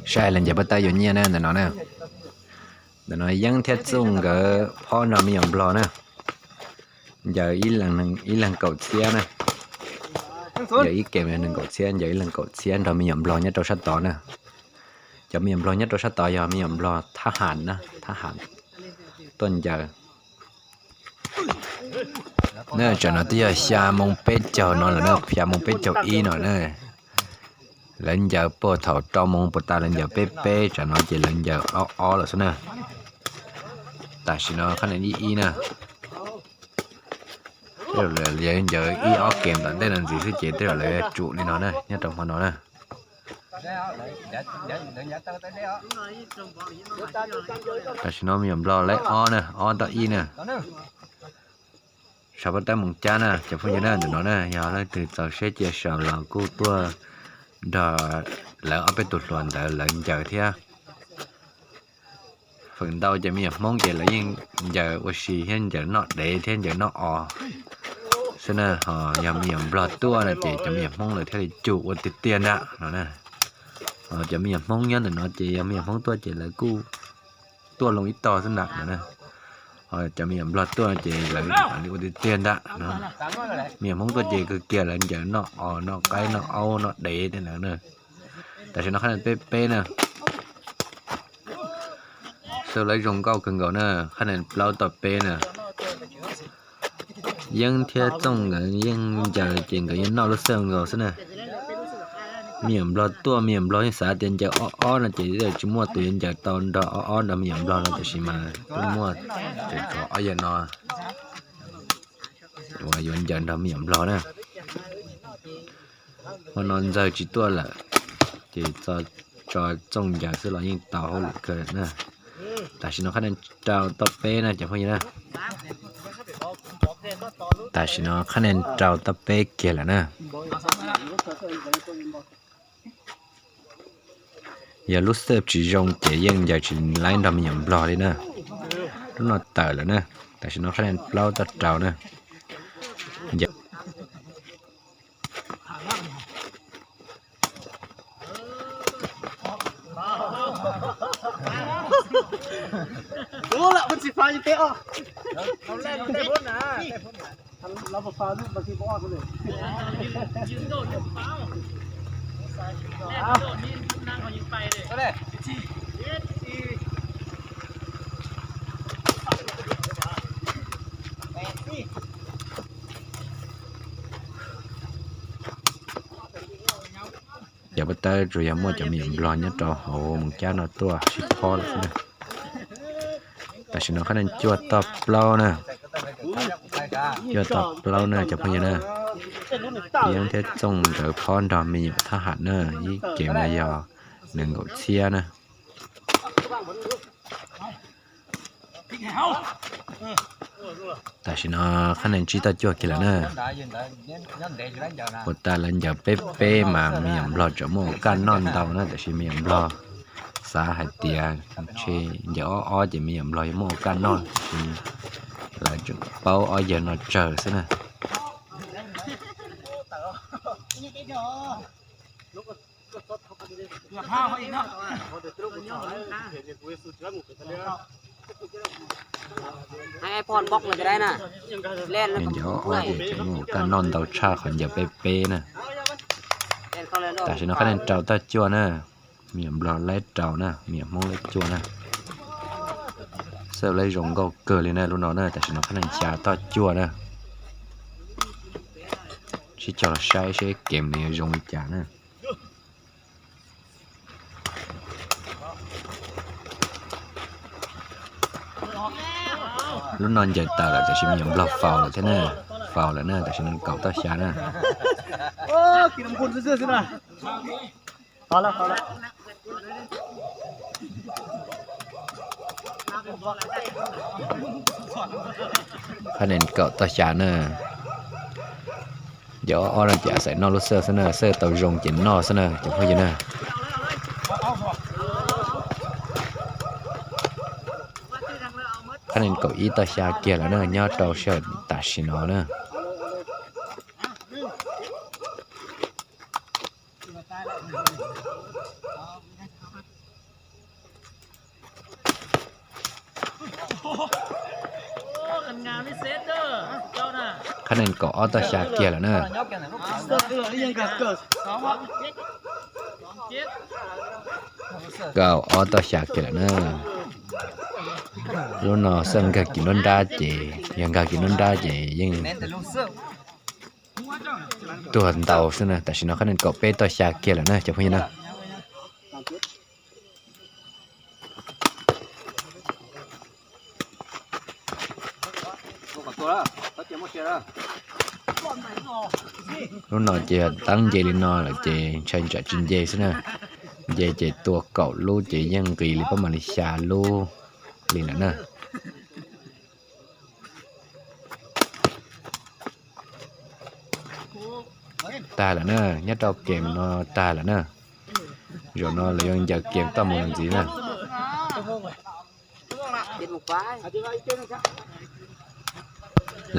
Saib lawv ncaws pob tawb yuav nyiaj na ntawm no na. Ntawm no Yeeb thiab Txooj nkawd phob nrog me nyuam nplog na. Ncaws ib leeg kaum txhiab na. Ncaws ib kem nees nkaum txhiab, ncaws ib leeg kaum txhiab nrog me nyuam nplog nyob rau sab tod na. Cov me nyuam nplog nyob rau sab tod yog me nyuam nplog thab ham na, thab ham tuaj ncaws. Na, tsam no twb yog xya moo peb caug no lawm na, xya moo peb caug ib no na. Lawv ncaws puag thaum rau moo puag ta lawv ncaws peb peb, tsam no ces lawv ncaws ob ob lawm xwb na. Tam sim no qhab ib ib na. Lawv ncaws ib ob kem tom ntej no ntxiv xwb ces tej zaum lawv yuav tsum li no na, nyob rau hmo no na. Tam sim no me nyuam nplog lawv ob na, ob tau ib na. Saum pob tawb Moos Cab na cov phooj ywg na, ntawm no na yog leej twg txaus siab cia siab los kuj tuaj nrog lawv ob peb tus hluas ntawd lawv ncaws thiab. Feem ntau ces me nyuam Hmoob ces lawv yeej ncaws ua si thiab ncaws noj dev thiab ncaws noj os xwb na, ho yog me nyuam nplog tuaj no ces cov me nyuam Hmoob lawv thiaj li cum ua tiag tiag ntag no. Cov me nyuam Hmoob nyob ntawm no ces yog me nyuam Hmoob tuaj ces lawv kuj tuaj loo ib tog xwb ntag no. Ho cov me nyuam nplog tuaj ces lawv li ua tiag tiag ntag no. Me nyuam Hmoob tuaj ces kawg kiag lawv ncaws noj os noj qaib noj aub noj dev tej ntawd na. Tam sim no qhab ib peb peb na. Xwb lawv zoo nkauj kawg nkaus na, qhab ib plaub toj peb na. Yeeb thiab Txooj nkawd yeej ncaws ces nkawd yeej noj lub xwb nkaus xwb na. Me nyuam nplog tuaj me nyuam nplog yeej xav tias ncaws ob ob no ces tsis muaj tus yuav ncaws tau nrog ob ob nrog me nyuam nplog no, tiam sis mas twb muaj tseem tshuav ob yawg no uas yuav ncaws nrog me nyuam nplog na. Hmo no Ntxawg tsis tuaj lawm, ces tso Txooj ncaws xwb los yeej tau hauj lwm kawg na. Tam sim no qhab ib rau toj peb na cov phooj ywg na. Tam sim no qhab ib rau toj peb kiag lawm na. Yog lub xwb tsis zoo ces yeej ncaws tsis laib nrog me nyuam nplog li na. Lub no tawm lawm na. Tam sim no qhab ib plaub toj rau na. Cov pob tawb tsuas yog muaj cov me nyuam nplog nyob rau hauv Moos Cab no tuaj sib phob lawm xwb na. Tam sim no qhab ib cuaj toj plaub na. Cuaj toj plaub na cov phooj ywg na. Yeeb thiab Txooj nkawd phob nrog me nyuam thab ham na, ib kem no yog nees nkaum txhiab na. Tam sim no qhab ib tsib toj cuaj kiag lawm na. Puag ta lawv ncaws peb peb mas me nyuam nplog tseem muaj ua kaj noj ntau na, tiam sis me nyuam nplog xav hais tias ntshe ncaws ob ob ces me nyuam nplog yuav muaj ua kaj noj, lawv tseem paub ob yawg no tsawg xwb na. Ncaws ob ob ces tseem muaj ua kaj noj ntau tshaj qhov ncaws peb peb na. Tam sim no qhab ib rau toj cuaj na. Me nyuam nplog laib rau na, me nyuam Hmoob laib cuaj na. Xwb laib zoo nkauj kawg li na lub no na, tam sim no qhab ib xya toj cuaj na. Sib cog los saib seb kem nws yuav zoo li cas na. Lub no ncaws tawm lawm tiam sis me nyuam nplog faus lawm thiab na, faus lawm na, tam sim no kaum toj xya na. Qhab ib kaum toj xya na. Ncaws ob ob no ces xav noj lub xwb xwb na, xwb tau zoo ces noj xwb na cov phooj ywg na. Qhab ib kaum ib toj xya kiag lawm na, nyob rau sij hawm tam sim no na. Qhab nees kaum ob toj xya kiag lawm na. Kaum ob toj xya kiag lawm na. Lub no xwb nkag kiag nruab nrab ces, yog nkag kiag nruab nrab ces yeej tuag ntau xwb na. Tam sim no qhab nees kaum peb toj xya kiag lawm na cov phooj ywg na. Lub no ces teeb nce li no lawm ces ntshai tsam tsis nce xwb na. Nce ces tua kaum lub ces yeej nqis li pab mam li xya lub li lawm na. Tag lawm na, nyob rau kem no tag lawm na. Zaum no lawv yuav ncaws kem toj mus ntxiv na.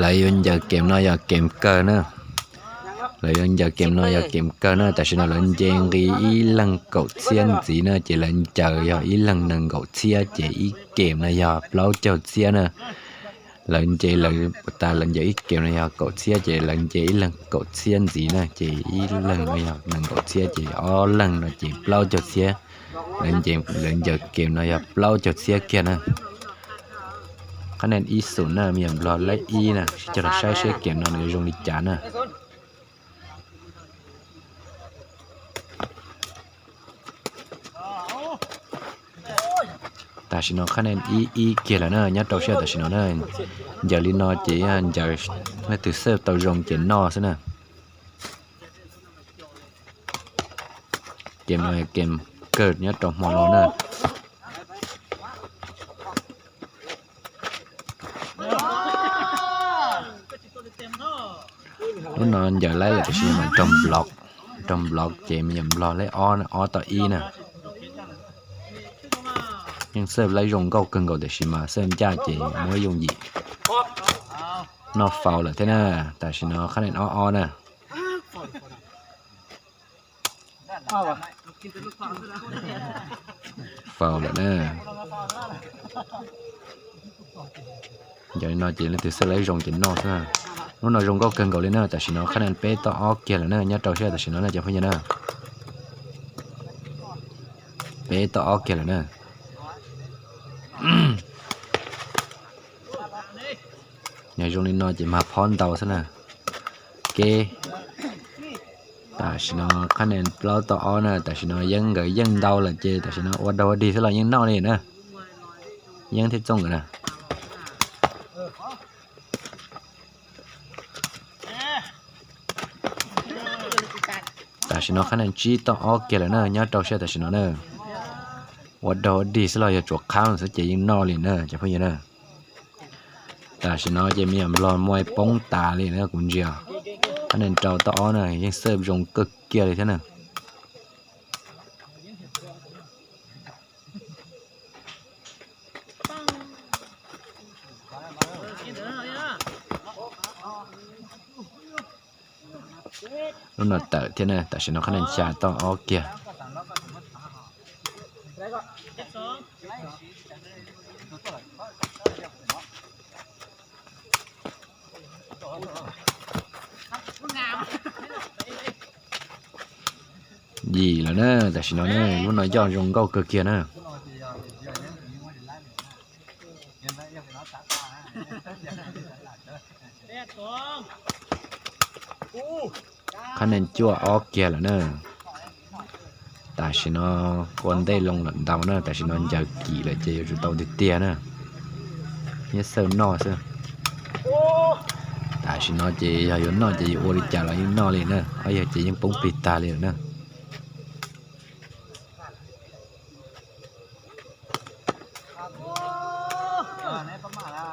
Lawv yuav ncaws kem no yog kem kawg na. Lawv yuav ncaws kem no yog kem kawg na, tam sim no lawv nce nqi ib leeg kaum txhiab ntxiv na, ces lawv ncaws yog ib leeg nees nkaum txhiab ces ib kem no yog plaub caug txhiab na. Lawv nce lawv tas lawv ncaws ib kem no yog kaum txhiab ces lawv nce ib leeg kaum txhiab ntxiv na, ces ib leeg no yog nees nkaum txhiab ces ob leeg no ces plaub caug txhiab. Lawv nce lawv ncaws kem no yog plaub caug txhiab kiag na. Qhab nees ib xum na, me nyuam nplog lab ib na, sib cog los saib seb kem no nws zoo li cas na. Tam sim no qhab nees ib ib kiag lawm na, nyob rau sij hawm tam sim no na. Ncaws li no ces ncaws leej twg xwb tau zoo ces noj xwb na. Kem no kem kawg nyob rau hmo no na. Lub no ncaws laib lawm tiam sis mas raug block, raug block ces me nyuam nplog laib ob, ob toj ib na. Yeej xwb laib zoo nkauj kawg nkaus tiam sis mas xwb ncaj ces muab yooj yim noj faus lawm thiab na. Tam sim no qhab nees ob ob na. Faus lawm na. Ncaws li no ces leej twg xwb laib zoo ces noj xwb. Lub no zoo nkauj kawg nkaus li na, tam sim no qhab nees peb toj ob kiag lawm na, nyob rau sij hawm tam sim no na cov phooj ywg na. Peb toj ob kiag lawm na. Yog zoo li no ces mag phob ntau xwb na. Kev tam sim no qhab nees plaub toj ob na, tam sim no yeeb nkawd yeej ntau lawm ces tam sim no ua dog ua dig xwb los yeej noj li na. Yeeb thiab txooj nkawd na. Tam sim no qhab nees tsib toj ob kiag lawm na, nyob rau sij hawm tam sim no na. Ua dog ua dig xwb los yog tsuas qhab xwb ces yeej noj li na cov phooj ywg na. Tam sim no ces me nyuam nplog muaj poob tas li na kuv ntsia. Qhab nees rau toj ob na yeej xwb zoo kawg kiag li thiab na. Lub no tawm thiab na, tam sim no qhab nees xya toj ob kiag. Yim lawm na, tam sim no ne lub no yoj zoo nkauj kawg kiag na. Qhab nees cuaj ob kiag lawm na. Tam sim no ua ntej loo lawm ntau na, tam sim no ncaws kim lawm ces yuav tsum tau tiag tiag na. Nyob xawj noj xwb. Tam sim no ces yog yuav noj ces yuav ua li cas los yeej noj li na, ob yawg ces yeej poob plig tag li lawm na.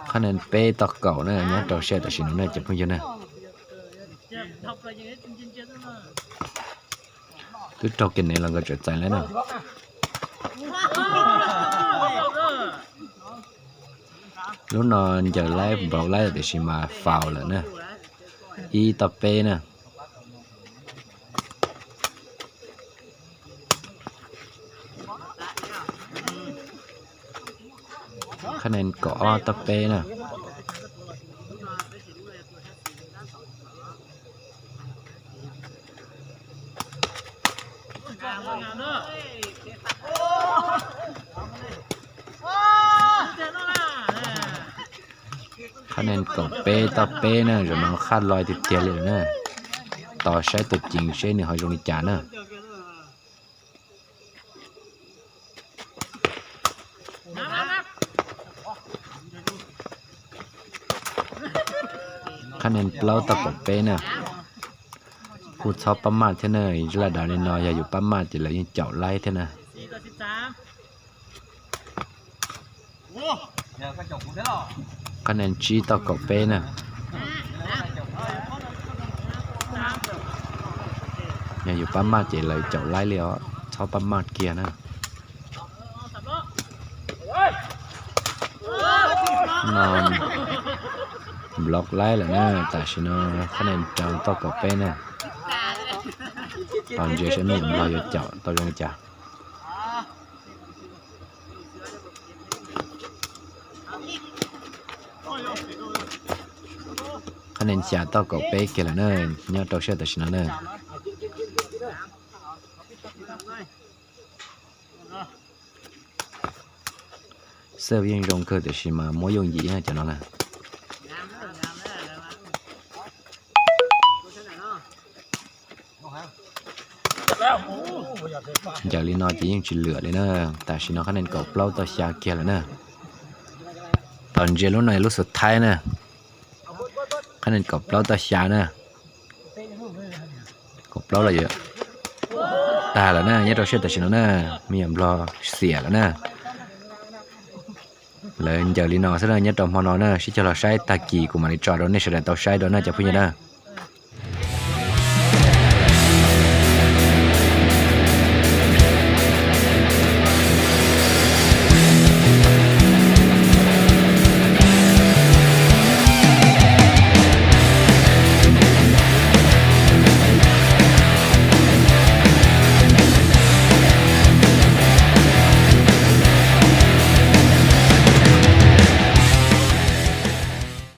Qhab nees peb toj kaum na, nyob rau sij hawm tam sim no na cov phooj ywg na. Twb raug kiag nev los nkawd tseem txais lawm na. Lub no ncaws laib npaum laib tiam sis mas faus lawm na. Ib toj peb na. Qhab nees kaum ob toj peb na. Qhab nen kaum peb toj peb na, zaum no qhab loj tiag tiag li lawm na. Tos saib tus ceev seb nws ho zoo li cas na. Qhab nen plaub toj kaum peb na. Kuj txhob pab maj thiab na, zaj laj dav li no yog yus pab maj ces lawv yeej caum laib thiab na. Qhab nen tsib toj kaum peb na. Yog yus pab maj ces lawv caum laib li os, txhob pab maj kiag na. No block laib lawm na, tam sim no qhab nen rau toj kaum peb na. Tos ntsia saib me nyuam nplog yuav caum tau zoo li cas. Qhab nen xya toj kaum peb kiag lawm na, nyob rau siab tam sim no na. Xab yeej zoo kawg tiam sis mas muab yooj yim cov no na. Ncaws li no ces yeej tsis lwam li na. Tam sim no qhab nen kaum plaub toj xya kiag lawm na. Tos ntsia lub no lub xus thaib na. Qhab nen kaum plaub toj xya na. Kaum plaub los yuav tag lawm na, nyob rau siab tam sim no na, me nyuam nplog xiam lawm na. Lawv ncaws li no xwb na, nyob rau hmo no na, sib cog los saib tag kis kuv mam li tso rau nej sawv daws tau saib dua na cov phooj ywg na.